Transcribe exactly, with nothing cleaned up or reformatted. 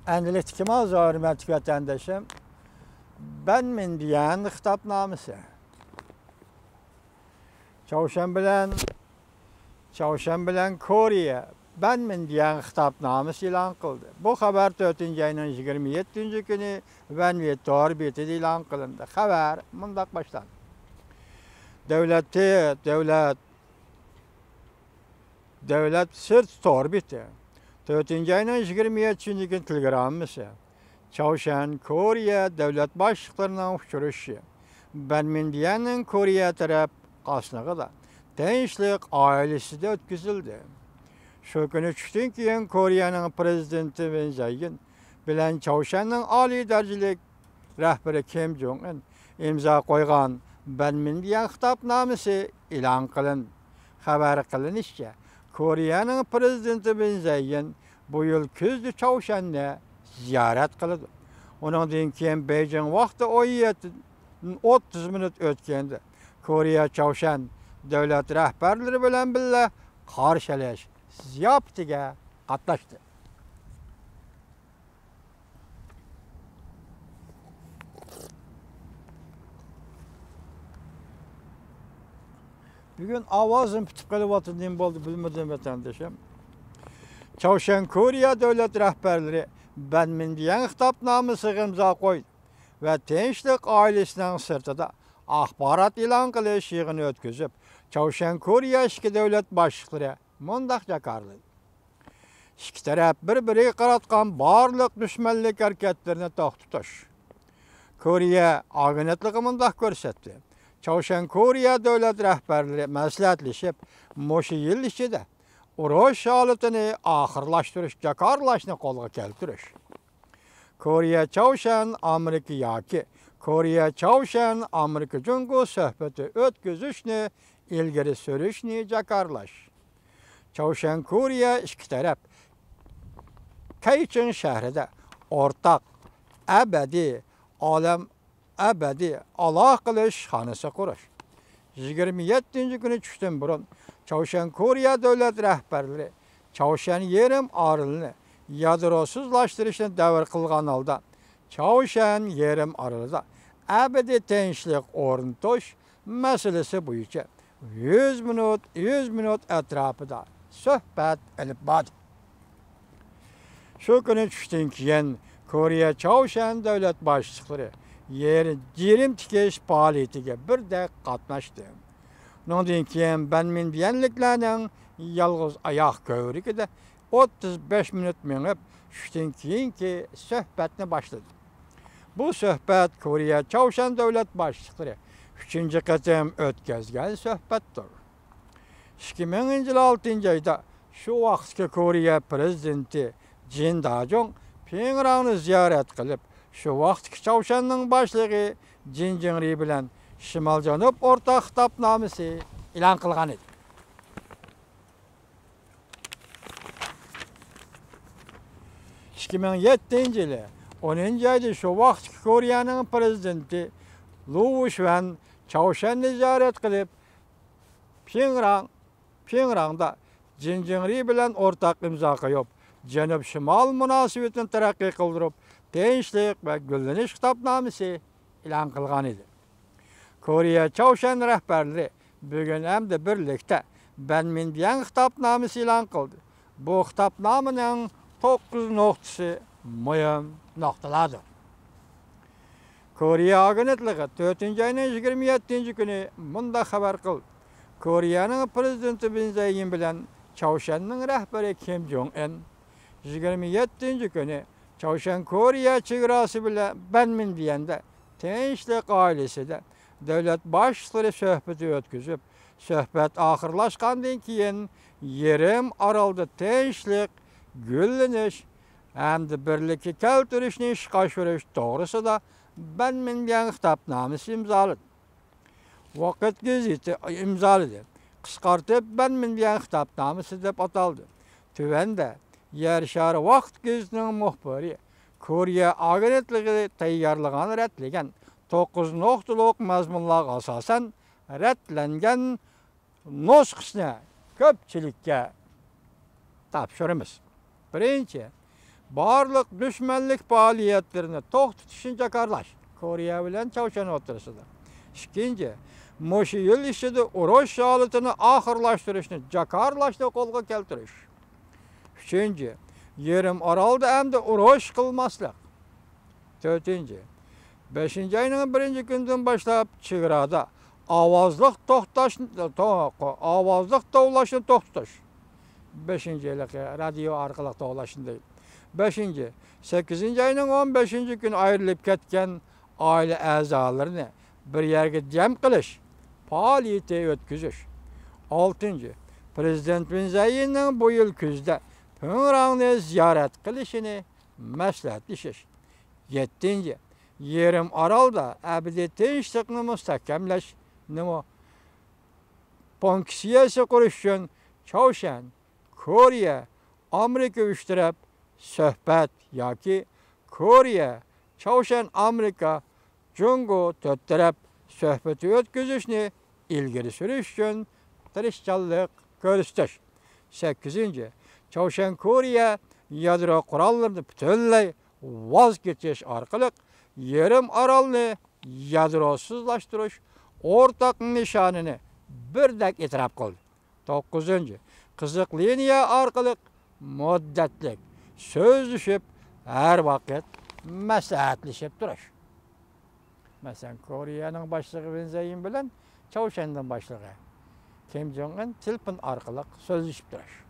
ئەمدىلىكتىكى ماۋزۇ، ھۆرمەتلىك ۋەتەندىشىم، بەنمىندىيەن خىتابنامىسى. چاۋشيەن بىلەن، چاۋشيەن بىلەن كورېيە بەنمىندىيەن خىتابنامىسى ئېلان قىلدى. بۇ خەۋەر تۆتىنچى ئاينىڭ يىگىرمە يەتتىنچى كۈنى ۋەنۋې تور بېتىدە ئېلان قىلىندى. خەۋەر مۇنداق باشلاندى. دۆلەت، دۆلەت دۆلەت سىرتى تور بېتى. تۆتىنچى ئاينىڭ يىگىرمە يەتتىنچى كۈنى تېلېگراممىسى. چاۋشيەن كورېيە دۆلەت باشلىقلىرىنىڭ ئۇچرىشىشى بەنمىندىيەننىڭ كورېيە تەرەپ قاسنىقىدا تىنچلىق ئائىلىسىدە ئۆتكۈزۈلدى. شۇ كۈنى چۈشتىن كېيىن كورېيەنىڭ پىرېزىدېنتى ۋىن زەييىن بىلەن چاۋشيەننىڭ ئالىي دەرىجىلىك رەھبىرى كىم جوڭ ئىن ئىمزا قويغان بەنمىندىيەن خىتابنامىسى ئېلان قىلىندى. خەۋەر قىلىنىشىچە، كورېيەنىڭ پىرېزىدېنتى ۋىن زەييىن بۇ يىل كۈزدە چاۋشيەننى زىيارەت قىلىدۇ. ئۇنىڭدىن كېيىن بېيجىڭ ۋاقتى ئون يەتتىدىن ئوتتۇز مىنۇت ئۆتكەندە كورېيە چاۋشيەن دۆلەت رەھبەرلىرى بىلەن بىللە قارشى ئېلىش زىياپىتىگە قاتناشتى. بۈگۈن ئاۋازىم پۈتۈپ قېلىۋاتىدۇ، نېمە بولدى بىلمىدىم، ۋەتەندىشىم. چاۋشيەن كورېيە دۆلەت رەھبەرلىرى بەنمىندىيەن خىتابنامىسىغا ئىمزا قويدى ۋە تىنچلىق ئائىلىسىنىڭ سىرتىدا ئاخبارات ئېلان قىلىش يىغىنى ئۆتكۈزۈپ، چاۋشيەن كورېيە ئىككى دۆلەت باشلىقلىرى مۇنداق جاكارلىدى. ئىككى تەرەپ بىر-بىرىگە قاراتقان بارلىق دۈشمەنلىك ھەرىكەتلىرىنى توختىتىش. كورېيە ئاگېنتلىقى مۇنداق كۆرسەتتى. چاۋشيەن كورېيە دۆلەت رەھبەرلىرى مەسلىھەتلىشىپ، مۇشۇ يىل ئىچىدە ئۇرۇش ھالىتىنى ئاخىرلاشتۇرۇش، جاكارلاشنى قولغا كەلتۈرۈش. كورېيە چاۋشيەن ئامېرىكا ياكى كورېيە چاۋشيەن ئامېرىكا جۇڭگو سۆھبىتى ئۆتكۈزۈشنى ئىلگىرى سۈرۈشنى جاكارلاش. چاۋشيەن كورېيە ئىككى تەرەپ كەيچىڭ شەھىرىدە ئورتاق ئەبەدىي ئالەم، ئەبەدىي ئالاقە قىلىش خانىسى قۇرۇش. يىگىرمە يەتتىنچى كۈنى چۈشتىن بۇرۇن چاۋشيەن كورېيە دۆلەت رەھبەرلىرى چاۋشيەن يېرىم ئارىلىنى يادروسىزلاشتۇرۇشنى دەۋر قىلغان ھالدا، چاۋشيەن يېرىم ئارىلىدا ئەبەدىي تىنچلىق ئورنىتىش مەسىلىسى بويىچە يۈز مىنۇت، يۈز مىنۇت ئەتراپىدا سۆھبەت ئېلىپ باردى. شۇ كۈنى چۈشتىن كېيىن كورېيە چاۋشيەن دۆلەت باشلىقلىرى يېرىم تىكىش پائالىيىتىگە بىردەك قاتناشتى. ئۇنىڭدىن كېيىن بەنمىندىيەنلىكلەرنىڭ يالغۇز ئاياق كۆۋرۈكىدە ئوتتۇز بەش مىنۇت مېڭىپ، چۈشتىن كېيىنكى سۆھبەتنى باشلىدى. بۇ سۆھبەت كورېيە چاۋشيەن دۆلەت باشلىقلىرى ئۈچىنچى قېتىم ئۆتكۈزگەن سۆھبەتتۇر. ئىككى مىڭىنچى يىل ئالتىنچى ئايدا شۇ ۋاقىتتىكى كورېيە پىرېزىدېنتى جىن داجۇڭ پىڭراننى زىيارەت قىلىپ، شۇ ۋاقىتتىكى چاۋشيەننىڭ باشلىقى جىن جىڭرى بىلەن شىمال جەنۇب ئورتاق خىتابنامىسى ئېلان قىلغان ئىدى. ئىككى مىڭ يەتتىنچى يىلى ئونىنچى ئايدا شۇ ۋاقىتتىكى كورېيەنىڭ پىرېزىدېنتى لۇ ۋۇشۈەن چاۋشيەننى زىيارەت قىلىپ، پىڭران، پىڭراندا جىن جىڭرى بىلەن ئورتاق ئىمزا قويۇپ، جەنۇب شىمال مۇناسىۋىتىنى تەرەققىي قىلدۇرۇپ، تىنچلىق ۋە گۈللىنىش خىتابنامىسى ئېلان قىلغان ئىدى. كورېيە چاۋشيەن رەھبەرلىرى بۈگۈن ھەمدە بىرلىكتە بەنمىنديەن خىتابنامىسى ئېلان قىلدى. بۇ خىتابنامىنىڭ توققۇز نۇقتىسى مۇھىم نۇقتىلاردۇر. كورېيە ئاگېنتلىقى تۆتىنچى ئاينىڭ يىگىرمە يەتتىنچى كۈنى مۇنداق خەۋەر قىلدى: كورېيەنىڭ پىرېزىدېنتى ۋىن زەييىن بىلەن چاۋشيەننىڭ رەھبىرى كىم جوڭ ئىن يىگىرمە يەتتىنچى كۈنى چاۋشيەن كورېيە چېگراسى بىلەن بەنمىنديەندە تىنچلىق ئائىلىسىدە دۆلەت باشلىقلىرى سۆھبىتى ئۆتكۈزۈپ، سۆھبەت ئاخىرلاشقاندىن كېيىن، يېرىم ئارالدا تىنچلىق، گۈللىنىش ھەمدە بىرلىككە كەلتۈرۈشنى ئىشقا ئاشۇرۇش توغرىسىدا بەنمىنديەن خىتابنامىسى ئىمزالىدى. ۋاقىت گېزىتى ئىمزالىدى. قىسقارتىپ بەنمىنديەن خىتابنامىسى دەپ ئاتالدى. تۆۋەندە يەر شارى ۋاقىت گېزىتىنىڭ مۇخبىرى، كورېيە ئاگېنتلىقى تەييارلىغان، رەتلىگەن توققۇز نۇقتىلىق مەزمۇنلارغا ئاساسەن رەتلەنگەن نۇسخىسىنى كۆپچىلىككە تاپشۇرىمىز. بىرىنچى، بارلىق دۈشمەنلىك پائالىيەتلىرىنى توختىتىشنى جاكارلاش، كورېيە بىلەن چاۋشيەن ئوتتۇرىسىدا. ئىككىنچى، مۇشۇ يىل ئىچىدە ئۇرۇش ھالىتىنى ئاخىرلاشتۇرۇشنى جاكارلاشنى قولغا كەلتۈرۈش. ئۈچىنچى، يېرىم ئارالدا ئەمدى ئۇرۇش قىلماسلىق. تۆتىنچى، بەشىنچى ئاينىڭ بىرىنچى كۈنىدىن باشلاپ چېگرادا ئاۋازلىق توختاش، تو-، ئاۋازلىق توۋلاشنى توختىتىش. بەشىنچى ھېلىقى رادىيو ئارقىلىق توۋلاشنى دەيدۇ. بەشىنچى، سەككىزىنچى ئاينىڭ ئون بەشىنچى كۈنى ئايرىلىپ كەتكەن ئائىلە ئەزالىرىنى بىر يەرگە جەم قىلىش پائالىيىتى ئۆتكۈزۈش. ئالتىنچى، پىرېزىدېنت ۋىن زەيىننىڭ بۇ يىل كۈزدە پىڭراڭنى زىيارەت قىلىشىنى مەسلىھەتلىشىش. يەتتىنچى، يېرىم ئارالدا ئەبەدىي تىنچلىقنى مۇستەھكەملەش، نېمە، پونكسىيەسى قۇرۇش ئۈچۈن چاۋشيەن، كورېيە، ئامېرىكا ئۈچ تەرەپ سۆھبەت ياكى كورېيە، چاۋشيەن، ئامېرىكا، جۇڭگو تۆت تەرەپ سۆھبىتى ئۆتكۈزۈشنى ئىلگىرى سۈرۈش ئۈچۈن تىرىشچانلىق كۆرسىتىش. سەككىزىنچى، چاۋشيەن كورېيە يادرو قوراللىرىنى پۈتۈنلەي ۋاز كېچىش ئارقىلىق يېرىم ئارالنى يادروسىزلاشتۇرۇش ئورتاق نىشانىنى بىردەك ئېتىراپ قىلدى. توققۇزىنچى، قىزىق لىنىيە ئارقىلىق مۇددەتلىك سۆزلىشىپ، ھەر ۋاقىت مەسلىھەتلىشىپ تۇرۇش. مەسىلەن، كورېيەنىڭ باشلىقى ۋىن زەيىن بىلەن چاۋشيەننىڭ باشلىقى كىم جوڭ ئىن تېلېفون ئارقىلىق سۆزلىشىپ تۇرۇش.